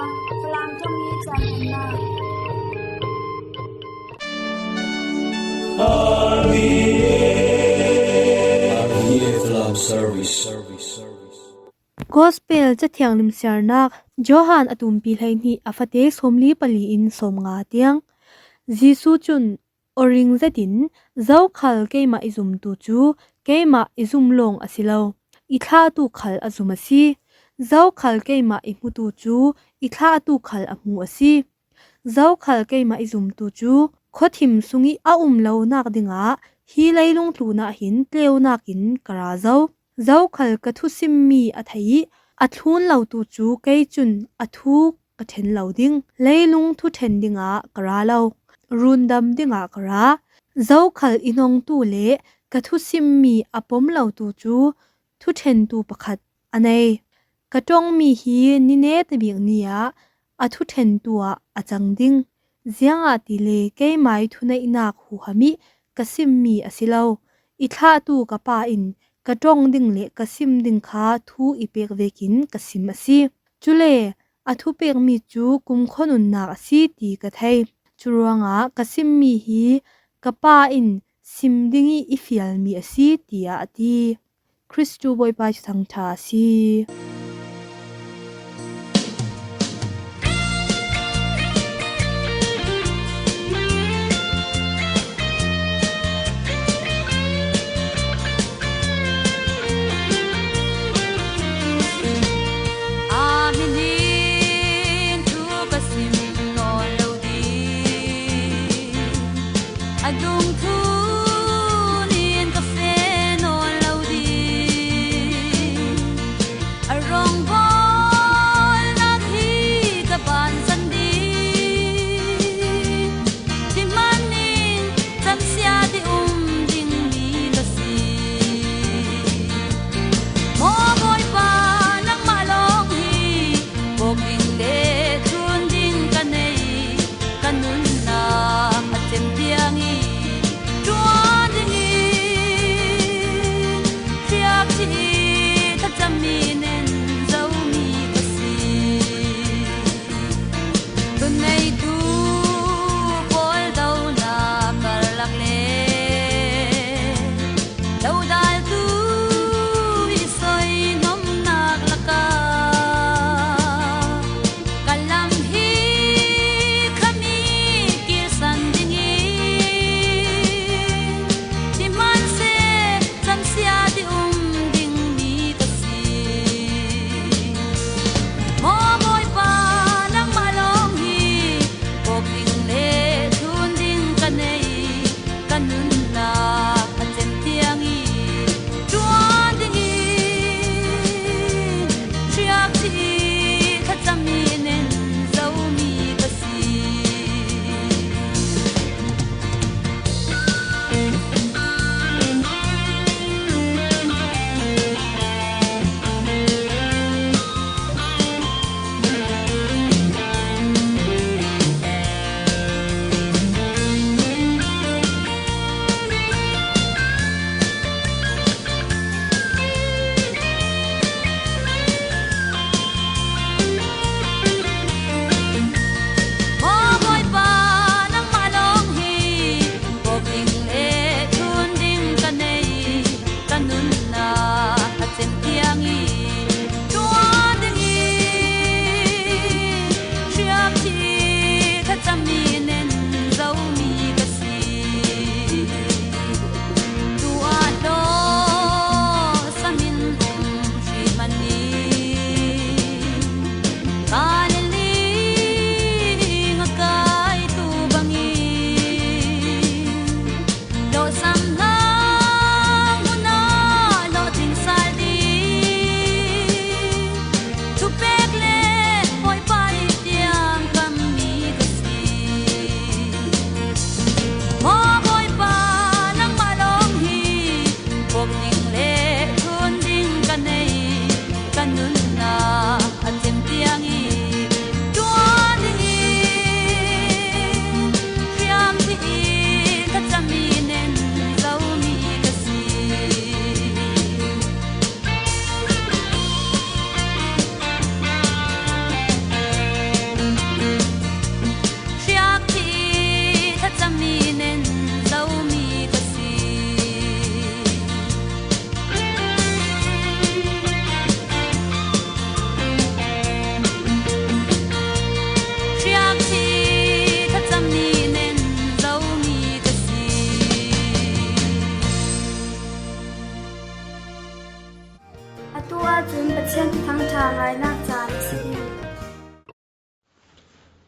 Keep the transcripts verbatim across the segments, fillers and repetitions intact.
Falam Thong Hi Caan Nunnak. Gospel Cathiang Limsiarnak. Johan a tumpi hleihnih a fate sawmli pali in sawmnga tiang. Jesu cun, "Aw ring zetin, zokhal keimah i zumtu cu keimah i zum lawng a si lo, i thlahtu khal a zum a si. Zokhal keimah i hmutu cu i thlahtu khal a hmu a si. Zokhal keimah i zumtu cu khuathim sungih a um lonak dingah hi leilung tlunah hin tleunak in ka ra zo. Zokhal ka thusimmi a thei ih a thlun lotu cu kei cun a thu ka ṭhen lo ding. Leilung thu ṭhen dingah ka ra lo, rundam dingah ka ra. Zokhal i nongtu le ka thusimmi a pom lotu cu thuṭhentu pakhat a nei. Ka ṭongmi hi ni neta bik ni ah a thuṭhentu ah a cang ding. Ziangahtile keimai thuneihnak huham ih ka simmi a si lo. I thlahtu ka Pa in ka ṭong ding le ka sim ding kha thu i pek vekin ka sim a si. Cule a thupekmi cu kumkhua nunnak a si ti ka thei. Curuangah ka simmi hi ka Pa in sim dingih i fialmi a si," tiah a ti. Khristu Bawipa cu thangṭha a si.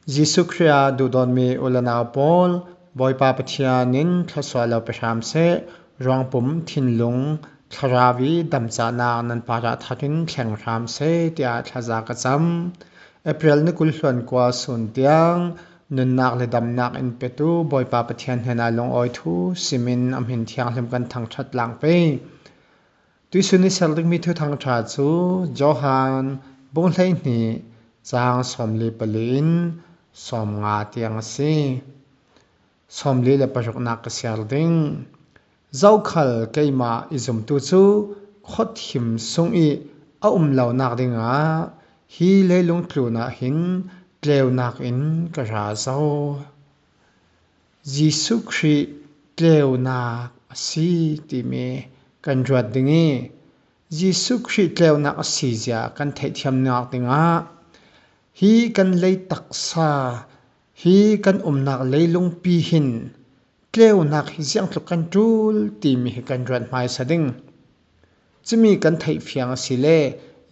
Jesuh Khrih ah duhdawtmi u le nau pawl, Bawipa Pathian in thluasuah lo pe hram seh. Ruangpum thinlung thlarau i damcahnak nan parah thatin thleng hram seh, tiah thlaza ka cam. April ni kul hluan kua sun tiang nunnak le damnak in petu Bawipa Pathian hnenah lungawi thu simin a hmin thianghlim kan thangṭhat lang pei. Tuihsun i ser dingmi thuthang ṭha cu Johan bung hleihnih cang sawmli pali in sawmnga tiang a si. Sawmli le paruknak ka siar ding. Zokhal keimah i zumtu cu khuathim sung i a um lonak dingah hi leilung tlun ah hin tleunak in ka ra zo. Jesuh Khrih tleunak a si timi kan ruat ding i, Jesuh Khrih tleunak a si zia kan theihthiamnak dingah hi kan lei taksa, hi kan umnak leilungpi hin tleunak hi ziangtluk kan ṭul timi hi kan ruat hmaisa ding. Cumi kan theih fiang asile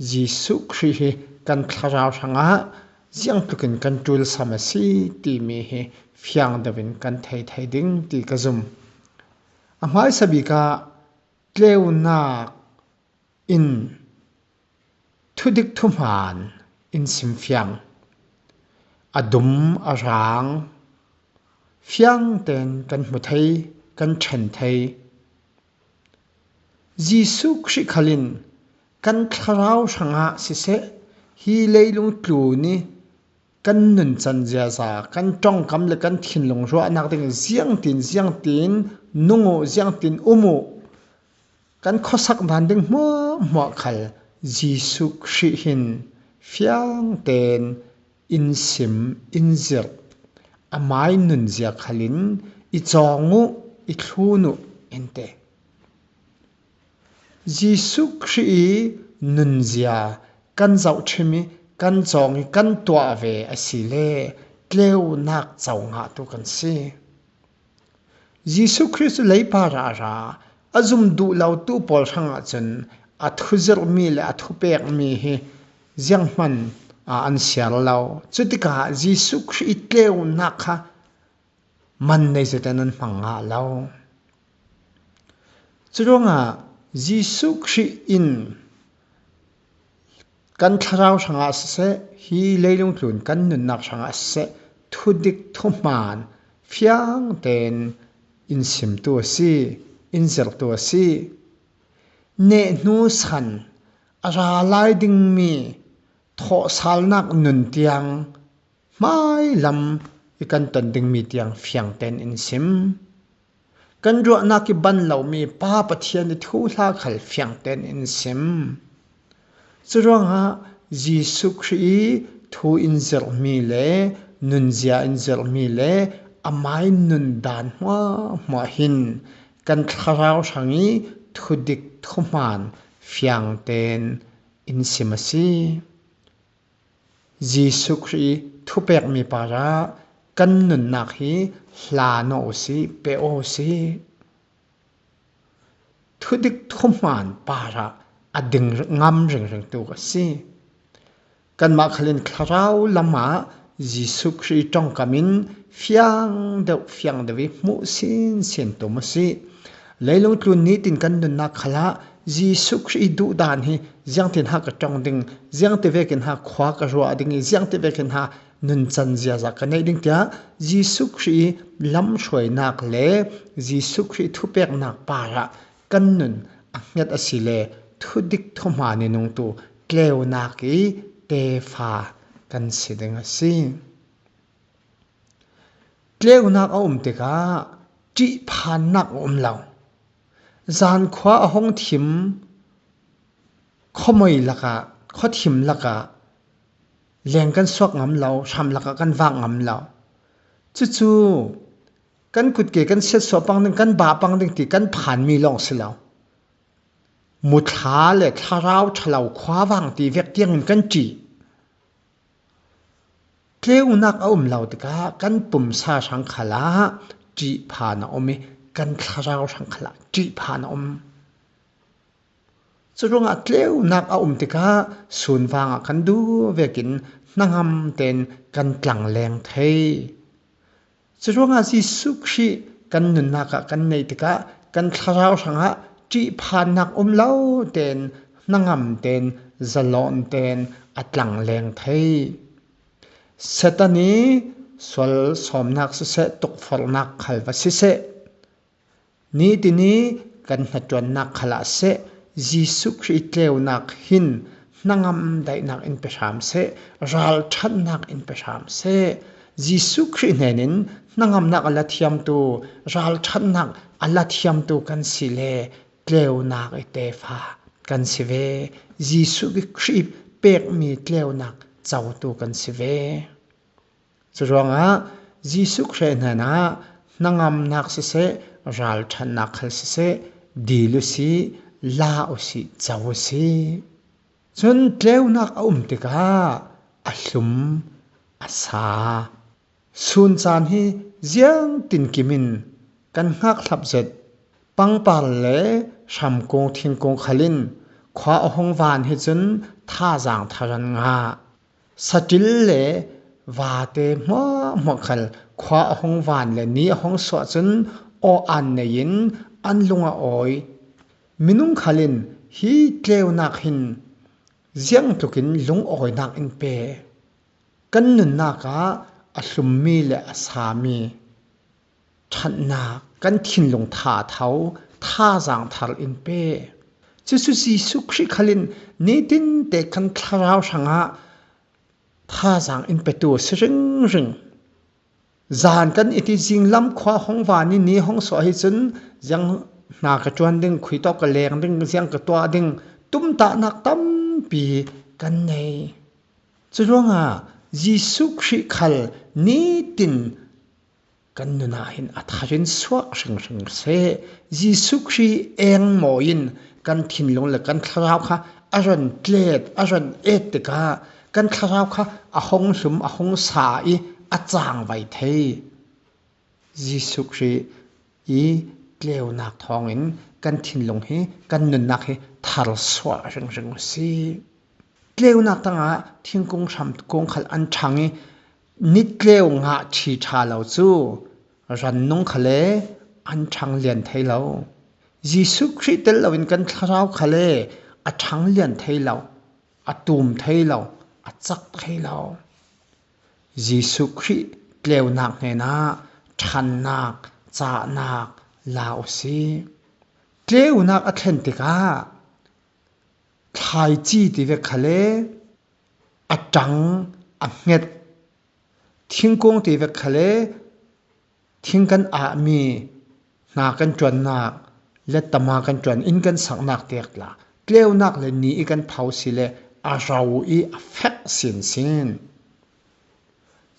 Jesuh Khrih hi kan thlarau hrangah ziangtlukin kan ṭulsam a si timi hi fiang deuh in kan thei thei ding ti ka zum. A hmaisa bik ah tleunak in thudik thuhmaan in sim fiang. A dum a rang fiang tein kan hmu thei, kan ṭhen thei. Jesuh Khrih khal in kan thlarau hrangah siseh, hi leilung tlun i kan nuncan ziaza, kan ṭongkam le kan thinlung ruahnak ding ziangtin ziangtin nung uh, ziangtin um uh, kan khuasak dan ding hmuahhmuah khal Jesuh Khrih hin fiang tein in sim, in zirh, amai nunzia khal in i cawng uh, i thlun uh in ti. Jesuh Khrih i nunzia kan zohṭhim i kan cawng i kan tuah ve asile tleunak co ngahtu kan si. Jesuh Khrih cu leipar ah a ra, a zum duh lotu pawl hrangah cun a thuzirhmi le a thupekmi hi zianghman ah an siar lo. Cutikah Jesuh Khrih i tleunak kha man nei zetin an hmang ngah lo. Curuangah Jesuh Khrih in kan thlarau hrangah siseh, hi leilung tlun kan nunnak hrangah siseh, thudik thuhmaan fiang tein in simtu a si, in zirhtu a si. Nehhnu san a ra lai dingmi thawhsalnak nun tiang hmailam i kan ton dingmi tiang fiang tein in sim. Kan ruahnak i ban lomi Pa Pathian i thuhla khal fiang tein in sim. Curuangah Jesuh Khrih i thu in zirhmi le nunzia in zirhmi le amai nun dan hmuahhmuah hin kan thlarau hrang i thudik thuhmaan fiang tein in sim a si. Jesuh Khrih i thupekmi parah kan nunnak hi hlan aw u sih, pe aw u sih. Thudik thuhmaan parah a ding ngam ringringtu a si. Kanmah khal in thlarau lamah Jesuh Khrih ṭongkam in fiang deuh, fiang deuh i hmuh sinsin tum u sih. Leilung tlun nitin kan nunnak khalah Jesuh Khrih i duhdan hi ziangtin ha ka ṭong ding, ziangti vekin ha khua ka ruah ding i, ziangti vekin ha nuncan ziaza ka neih ding tiah Jesuh Khrih i lamhruainak le Jesuh Khrih thupeknak parah kan nun a hnget asile thudik thuhmaan i nungtu tleunak i tefa kan si ding a si. Tleunak a um tikah ṭihphannak a um lo. Zankhua a hong thim khuamoi lakah, khuathim lakah leng kan suak ngam lo, hram lakah kan vak ngam lo. Cucu kan kutke kan siatsuah pang ding, kan bah pang ding ti kan phanmi lawng si lo. Muthla le thlarau ṭhalo khuavang ti vek tiangin kan ṭih. Tleunak a um lo tikah kan pumsa hrang khalah ṭihphan a um i kan thlarau hrang khalah ṭihphan a um. Curuangah tleunak a um tikah sunvang ah kan duh vekin hnangam tein kan tlangleng thei. Curuangah Jesuh Khrih kan nunnak ah kan neih tikah kan thlarau hrangah ṭihphannak um lo tein hnangam tein zalawng tein a tlangleng thei. Satan i sual sawmnak siseh, tukforhnak khal va siseh, nitin i kan hnaṭuannak khalah seh, Jesuh Khrih tleunak hin hnangam daihnak in pe hram seh, ralṭhatnak in pe hram seh. Jesuh Khrih hnenin hnangamnak a la thiamtu, ralṭhatnak a la thiamtu kan si le tleunak i tefa kan si ve. Jesuh Khrih pekmi tleunak cotu kan si ve. Curuangah Jesuh Khrih hnenah hnangamnak siseh, ralṭhatnak khal siseh, dil uhsi, la uhsi, co uhsi. Cun tleunak a um tikah a hlum, a sa. Sun caan hi ziangtinkim in kan hngakhlap zet. Pangpar le hramkung thingkung khal in khua a hung van hi cun thazaang thar an ngah. Saṭil le vate hmuahhmuah khal khua a hung van le ni a hung suah cun aw an nei in an lung a awi. Minung khal in hi tleunak hin ziangtlukin lungawinak in pe. Kan nunnak ah a hlummi le a sami ṭhatnak kan thinlung thatho, thazaang thar in pe. Cucu Jesuh Khrih khal in nitin te kan thlarau hrangah thazaang in petu a si hringring. Zan kan i ti, zinglam khua hong van i ni hong suah hi cun ziang hna ka ṭuan ding, khui tawk ka leng ding, ziang ka tuah ding, tumtahnak tampi kan nei. Curuangah Jesuh Khrih khal nitin kan nun ah hin a thar in suak hringhring seh. Jesuh Khrih eng mawi in kan thinlung le kan thlarau kha a ran tlet, a ran et tikah kan thlarau kha a hong hlum, a hong sa i a cangvai thei. Jesuh Khrih i tleunak thawngin kan thinlung hi, kan nunnak hi thar suak hringhring a si. Tleunak tangah thingkung hramkung khal an ṭhang i, ni tleu ngah ṭhi ṭha lo cu rannung khal le an ṭhang lian thei lo. Jesuh Khrih tel loin kan thlarau khal le a ṭhang lian thei lo, a tum thei lo, a cak thei lo. Jesuh Khrih tleunak hnenah ṭhannak, cahnak la uhsi. Tleunak a thlen tikah thlaici ti vek khal le a ṭang, a hnget, thingkung ti vek khal le thing kan ahmi hna kan ṭuannak le tama kan ṭuan, inn kan saknak tiak tla, tleunak le ni i kan pho si le a ro i a fek sinsin.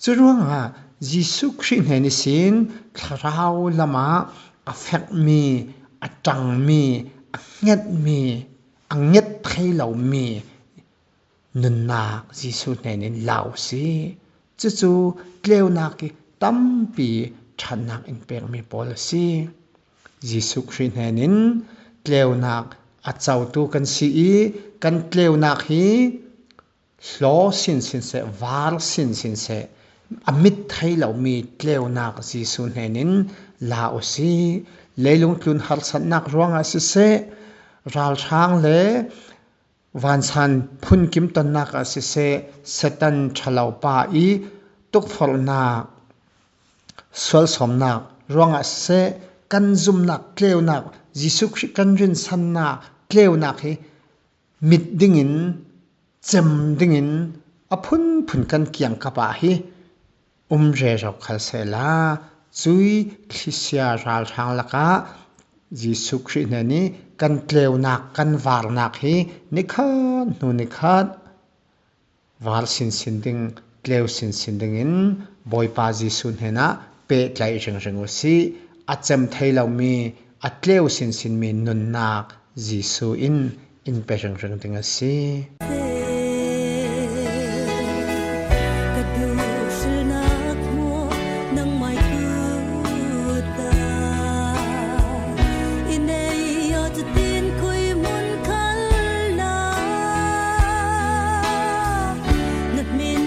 Curuangah Jesuh Khrih hnen ihsin thlarau lamah a fekmi, a ṭangmi, a hngetmi, a nget thei lomi nunnak Jesuh hnenin la uhsi. Cucu tleunak i tampi ṭhannak in pekmi pawl a si. Jesuh Khrih hnenin tleunak a cotu kan si i, kan tleunak hi hlaw sinsin seh, var sinsin seh, a mit thei lomi tleunak Jesuh hnenin la uhsi. Leilung tlun harsatnak ruangah siseh, ralhrang le vansan phunkim tonnak ah siseh, Satan ṭhalopa i tukforhnak, sualsawmnak ruangah siseh, kan zumnak tleunak, Jesuh Khrih kan rinsannak tleunak hi mit dingin, cem dingin a phunphun kan kiangkap ah hi um rero khal sehla, cui thlisia ralhrang lakah Jesuh Khrih hnen i kan tleunak, kan varnak hi nikhat hnu nikhat var sinsin ding, tleu sinsin dingin Bawipa Jesuh hnenah pehtlaih ringring uhsi. A cem thei lomi, a tleu sinsinmi nunnak Jesuh in in pe ringring ding a si. Ka duhrilnak hmuah nangmah i tuta, i nei awt tin khui hmun khal na, na min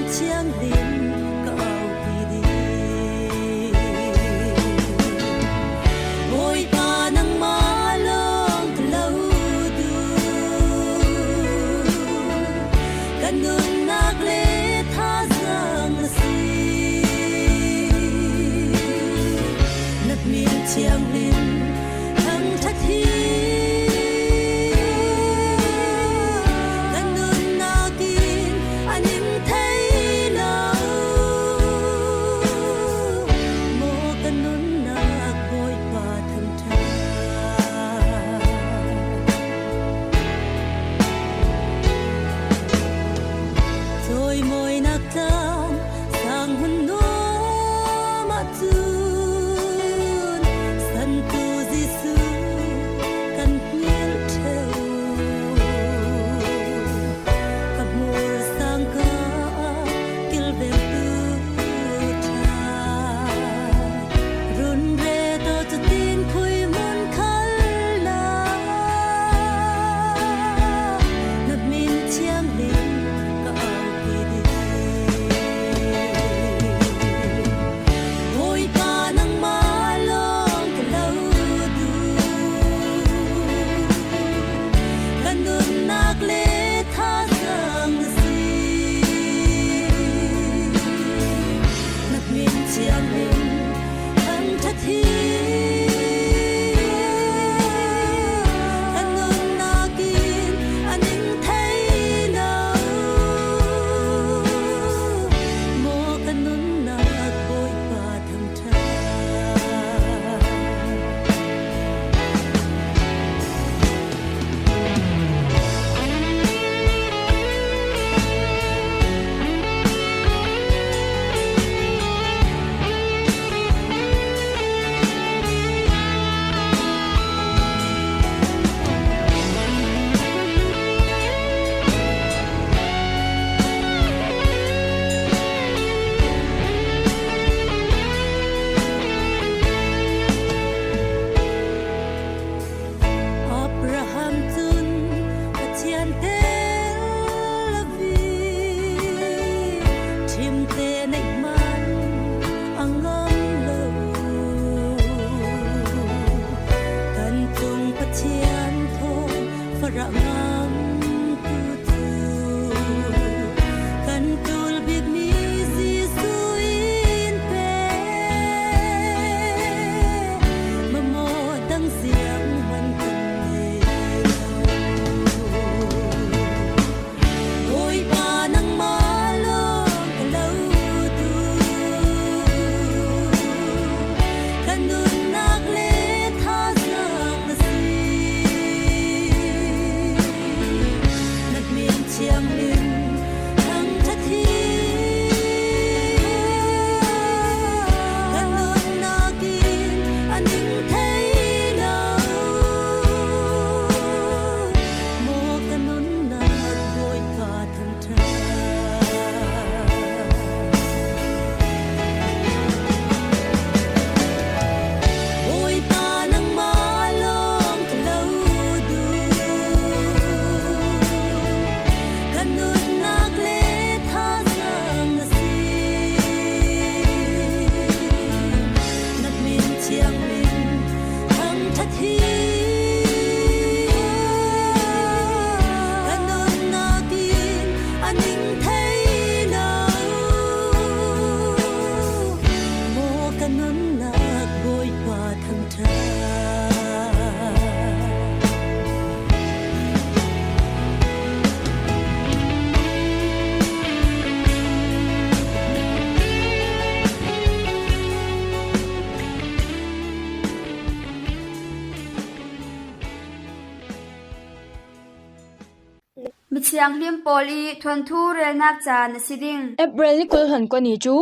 Thianghlim pawl i thuanthu relnak caan a si ding. April ni kul hlan kua ni cu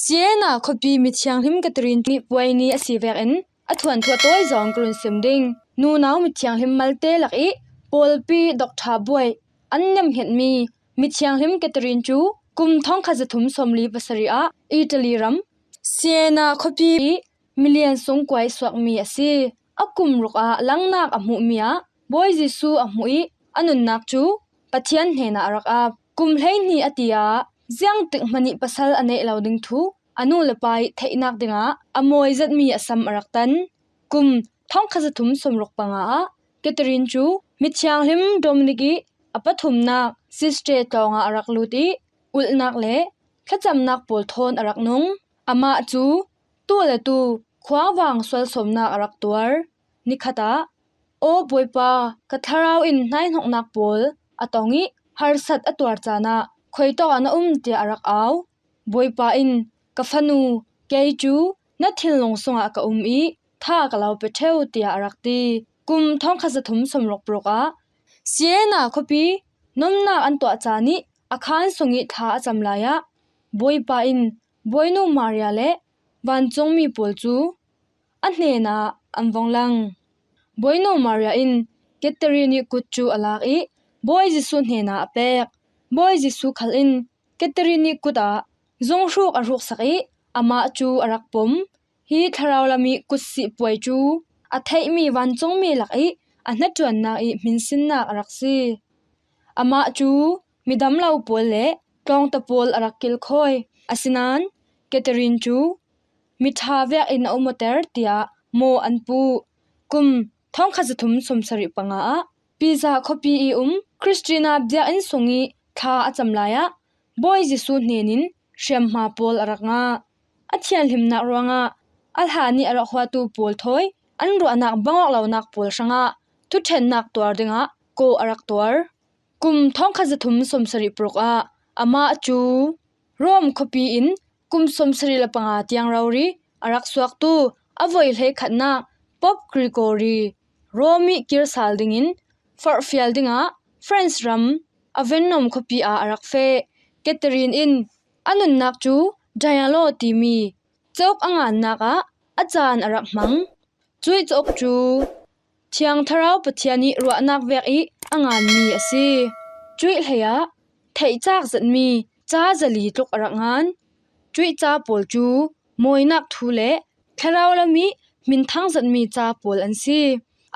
Siena khuapi mithianghlim Catherine nih puai ni a si vekin a thuanthu a tawi zong ka run sim ding. Nunau mithianghlim malte lak i pawlpi Doctor Buai an nemhngetmi mithianghlim Catherine cu kum thongkhat zathum sawmli pasarih ah Italy ram Siena khuapi i milian sungkua i suakmi a si. A kum ruk ah langnak a hmuhmi ah Bawi Jesuh a hmuh i a nunnak cu Pathian hnenah a rak ap. Kum hleihnih a ti ah ziangtik hmanh ih pasal a neih lo ding thu a nu le pa ih theihnak dingah a mawi zetmi a sam a rak tan. Kum thongkhat zathum sawmruk panga ah Catherine cu mithianghlim Dominic ih a pathumnak Sister tlawng ah a rak lut i ulhnak le thlacamnak pawl thawn a rak nung. Amah cu tu le tu khuavang sualsawmnak a rak tuar. Nikhat ah, "Aw Bawipa, ka thlarau in hnaihnoknak pawl a tong i harsat a tuar caan ah khuitawk ah na um?" tiah a rak au. Bawipa in, "Ka fanu, kei cu na thinlung sungah ka um i tha ka lo pe ṭheu," tiah a rak ti. Kum thongkhat zathum sawmruk paruk ah Siena khuapi nomnak an tuah caan i a khaan sung i thla a cam lai ah Bawipa in Bawinu Maria le vancungmi pawl cu a hnenah an vung lang. Bawinu Maria in Catherine ih kut cu a lak i Bawi Jesuh hnenah a pek. Bawi Jesuh khal in Catherine ih kut ah zunghruk a hruksak i amah cu a rak pom. Hi thlarau lam ih kutsih puai cu a theihmi vancungmi lak i a hnaṭuannak i hminsinnak a rak si. Amah cu midam lo pawl le tlawngta pawl a rak kilkhawi. Asinain Catherine cu miṭha vekin a um awter tiah maw an puh. Kum thongkhat zathum sawmsarih panga ah Pisa khuapi i um Christina biakinn sung i thla a cam lai ah Bawi Jesuh hnenin hriamhma pawl a rak ngah. A thianhlimnak ruangah a hlan ih a rak huatu pawl thawi an ruahnak bang awk lonak pawl hrangah thuṭhennak tuar dingah kawh a rak tuar. Kum thongkhat zathum sawmsarih paruk ah amah cu Rome khuapi in kum sawmsarih le panga tiang rori a rak suaktu a voi hleikhatnak Pope Gregory Rome ih kir sal dingin forhfial dingah France ram Avignon khuapi ah a rak feh. Catherine in a nunnak cu Diallo timi cauk a ngannak ah a caan a rak hmang. Cuih cauk cu Thiang Thlarau Pathian ih ruahnak vek ih a nganmi a si. Cuih hlei ah theihcak zetmi ca zali tluk a rak ngan. Cuih ca pawl cu mawinak thu le thlarau lam ih hminthang zetmi ca pawl an si.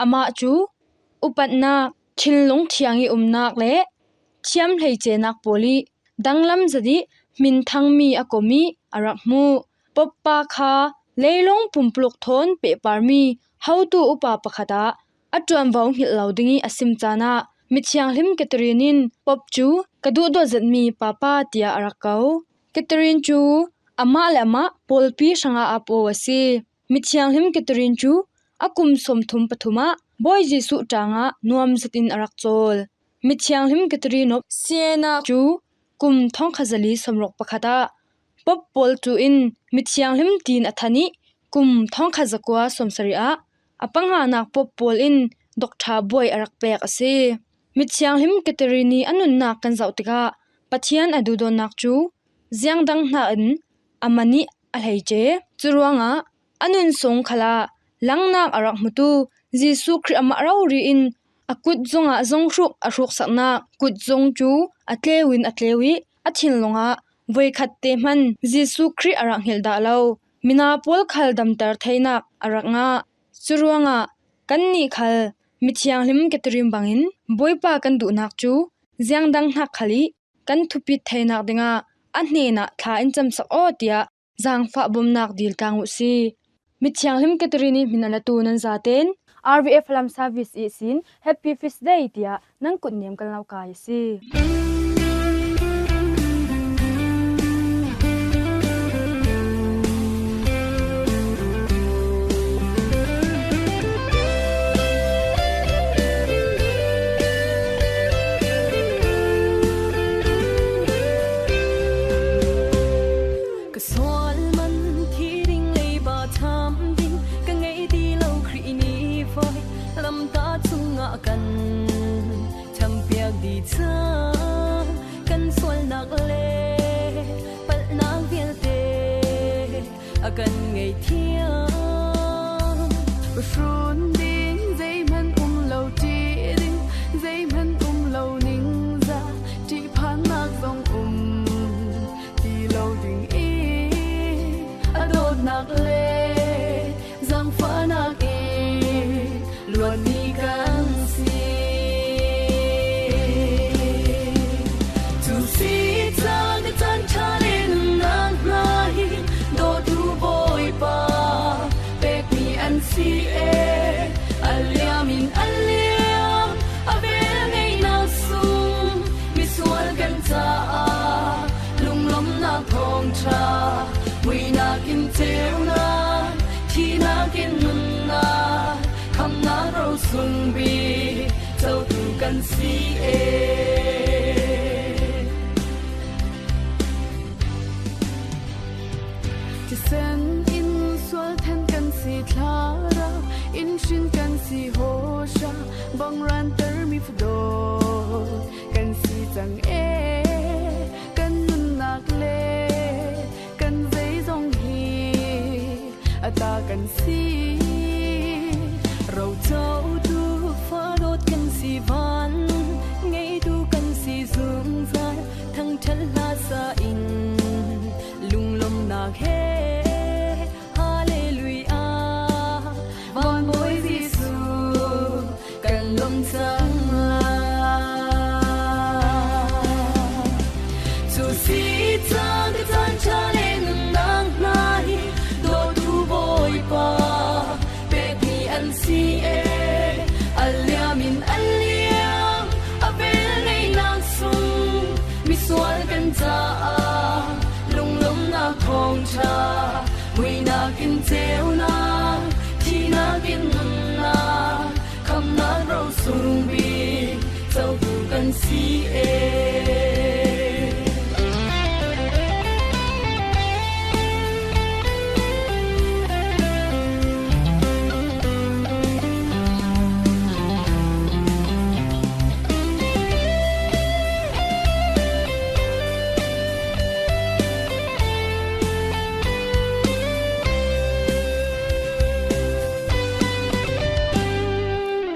Amah cu upatnak, thinlung thiang ih umnak le thiam hleicenak pawl ih danglam zet ih hminthangmi a kom ih a rak hmuh. Pope pa kha leilung pumpuluk thawn pehparmi hotu upa pakhat ah a ṭuanvo hngilh lo ding ih a sim caan ah mithianghlim Catherine in Pope cu ka duhdawt zetmi Papa tiah a rak ko. Catherine cu amah le amah pawlpi hrangah ap aw a si. Mithianghlim Catherine cu a kum sawmthum pathum ah Bawi Jesuh ṭang ah nuam zetin a rak cawl. Mithianghlim Catherine of Siena cu kum thongkhat zali sawmruk pakhat ah Pope Paul tu in mithianghlim tiin a than ih kum thongkhat zakua sawmsarih ah a panganak Pope Paul in Doctor buai a rak pek a si. Mithianghlim Catherine ih a nunnak kan zoh tikah Pathian a duhdawtnak cu ziangdang hnakin a man ih a hleice. Curuangah a nun sung khalah langnak a rak hmutu Jesuh Khrih amah rori in a kut zungah zunghruk a hruksaknak kut zung cu a tleu in a tleu ih a thinlung ah voikhat te hman Jesuh Khrih a rak hngilh dah lo mina pawl khal damter theinak a rak ngah. Curuangah kannih khal mithianghlim Catherine bangin Bawipa kan duhnak cu ziangdang hnak khal ih kan thupit theinak dingah a hnenah thla in camsak aw tiah zaangfah bawmnak dil tlang uh si. Mithianghlim Catherine ih hmin a latu nan zaten R V F Lam Service ihsin Happy Feast Day tiah nan kutnem kan lo kai a si. Ka sual man thi ding leiba tham ding ka ngei ti lo Khrih ni voi lamta chungah kan thangpiak dih cang. Kan ngei thiam, hrun ding, zeihmanh um lo ṭih ding, zeihmanh um lo ningzah, ṭihphannak zong um ti lo ding i, a dawtnak le zaangfahnak i luanmi kan si. Cu si caan ka caan ṭha le nunnak hna hi dawtu Bawipa pekmi an si e. A liam in a liam, a vel ngeihnak sung misual kan caah lunglawmhnak thawngṭha, muihnak in ceunak, thihnak in nunnak, khamhnak ro sung bik cotu kan si e. Thisen in sual thanh kan si, thlarau in hrin kan si, hawhra bang ranter mi fadawt kan si cang e. Kan nunnak le kan zeizong hi a ta kan si. Rocotu fadawt kan si, van ngeitu kan si, zungzal thangṭhat hla sa in lunglawmhnak he. Hallelujah, Van Bawi Jesuh kan lawmh cang lai. Cu si caan ka caan ṭha le nunnak hna hi dawtu Bawipa pekmi an si e. A liam in a liam, a vel ngeihnak sung misual kan caah lunglawmhnak thawngṭha, muihnak in ceunak, thihnak in nunnak, khamhnak ro sung bik cotu kan si e.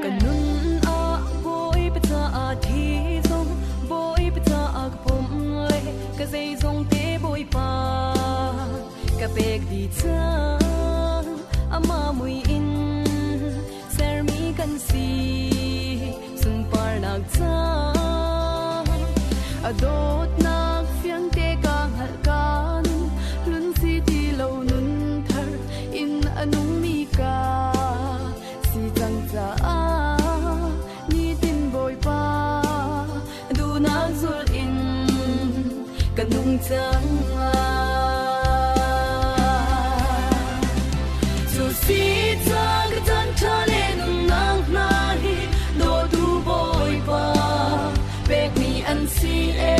Ka nun ah Bawipa caah thi zong, Bawipa caah ka pom le ka zeizong te Bawipa ka pek dih cang. Amah mui in sermi kan si, sunparnak cang. A dawtnak fiangte ka hngalh ka nun, nun si ti lo nun thar in a nungmi ka si cang caah, nitin Bawipa duhnak zulh in ka nung cang lai. Cu si caan ka caan ṭha le nunnak hna hi dawtu Bawipa pekmi an si e.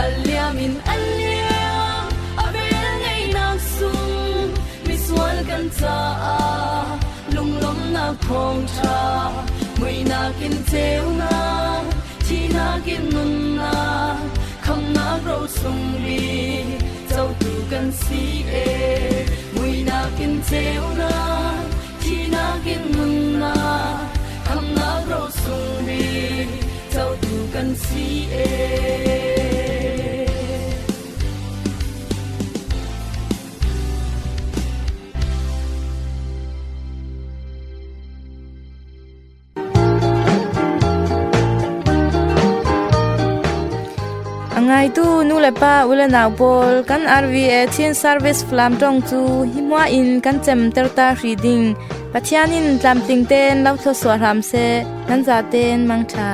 A liam in a liam, a vel ngeihnak sung misual kan caah lunglawmhnak thawngṭha, muihnak in ceunak, thihnak in nunnak, khamhnak ro sung bik cotu kan si e. Muihnak in ceunak, thihnak in nunnak, khamhnak ro sung bik cotu kan si e. A ngaitu nu le pa, u le nau pawl, kan R V A Chin Service Falam ṭong cu hi hmuah in kan cemter ta hrih ding Pathian in tlamtling tein lo thluasuah hram seh, nan zatein mangṭha.